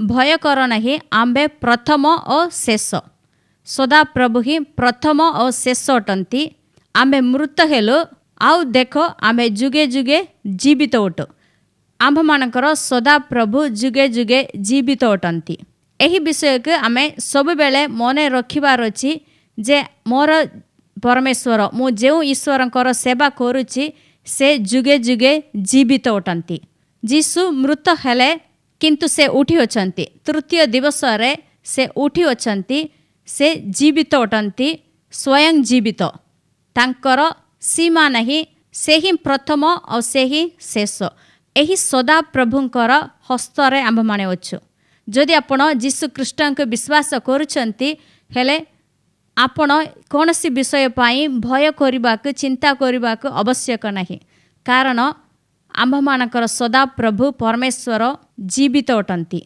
ଭୟ କର ନାହିଁ, ଆମ୍ଭେ ପ୍ରଥମ ଓ ଶେଷ। ସଦାପ୍ରଭୁ ହିଁ ପ୍ରଥମ ଓ ଶେଷ ଅଟନ୍ତି। ଆମେ ମୃତ ହେଲୁ, ଆଉ ଦେଖ, ଆମେ ଯୁଗେ ଯୁଗେ ଜୀବିତ ଅଟୁ। ଆମ୍ଭମାନଙ୍କର ସଦାପ୍ରଭୁ ଯୁଗେ ଯୁଗେ ଜୀବିତ ଅଟନ୍ତି। ଏହି ବିଷୟକୁ ଆମେ ସବୁବେଳେ ମନେ ରଖିବାର ଅଛି ଯେ ମୋର ପରମେଶ୍ୱର, ମୁଁ ଯେଉଁ ଈଶ୍ୱରଙ୍କର ସେବା କରୁଛି, ସେ ଯୁଗେ ଯୁଗେ ଜୀବିତ ଅଟନ୍ତି। ଯୀଶୁ ମୃତ ହେଲେ, କିନ୍ତୁ ସେ ଉଠି ଅଛନ୍ତି। ତୃତୀୟ ଦିବସରେ ସେ ଉଠି ଅଛନ୍ତି। ସେ ଜୀବିତ ଅଟନ୍ତି, ସ୍ୱୟଂ ଜୀବିତ। ତାଙ୍କର ସୀମା ନାହିଁ। ସେ ହିଁ ପ୍ରଥମ ଆଉ ସେ ହିଁ ଶେଷ। ଏହି ସଦାପ୍ରଭୁଙ୍କର ହସ୍ତରେ ଆମ୍ଭମାନେ ଅଛୁ। ଯଦି ଆପଣ ଯୀଶୁ ଖ୍ରୀଷ୍ଟଙ୍କୁ ବିଶ୍ୱାସ କରୁଛନ୍ତି, ହେଲେ ଆପଣ କୌଣସି ବିଷୟ ପାଇଁ ଭୟ କରିବାକୁ, ଚିନ୍ତା କରିବାକୁ ଆବଶ୍ୟକ ନାହିଁ, କାରଣ ଆମ୍ଭମାନଙ୍କର ସଦାପ୍ରଭୁ ପରମେଶ୍ୱର ଜୀବିତ ଅଟନ୍ତି।